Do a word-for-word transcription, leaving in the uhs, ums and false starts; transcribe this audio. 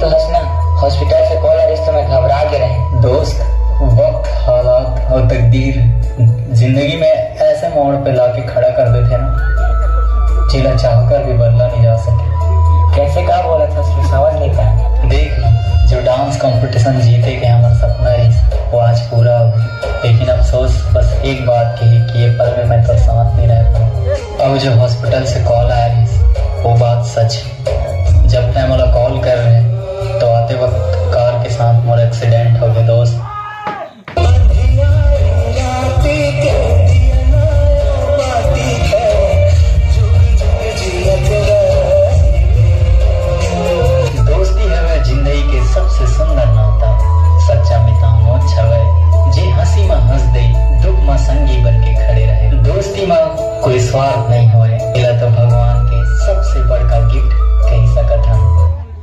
तो हंसना, हॉस्पिटल से कॉल आ रही तो मैं घबरा के रहे। दोस्त, वक्त, हालात और तकदीर जिंदगी में ऐसे मोड़ पे लाके खड़ा कर देते हैं ना, जिला चाह कर भी बदला नहीं जा सके। कैसे, का बोला था?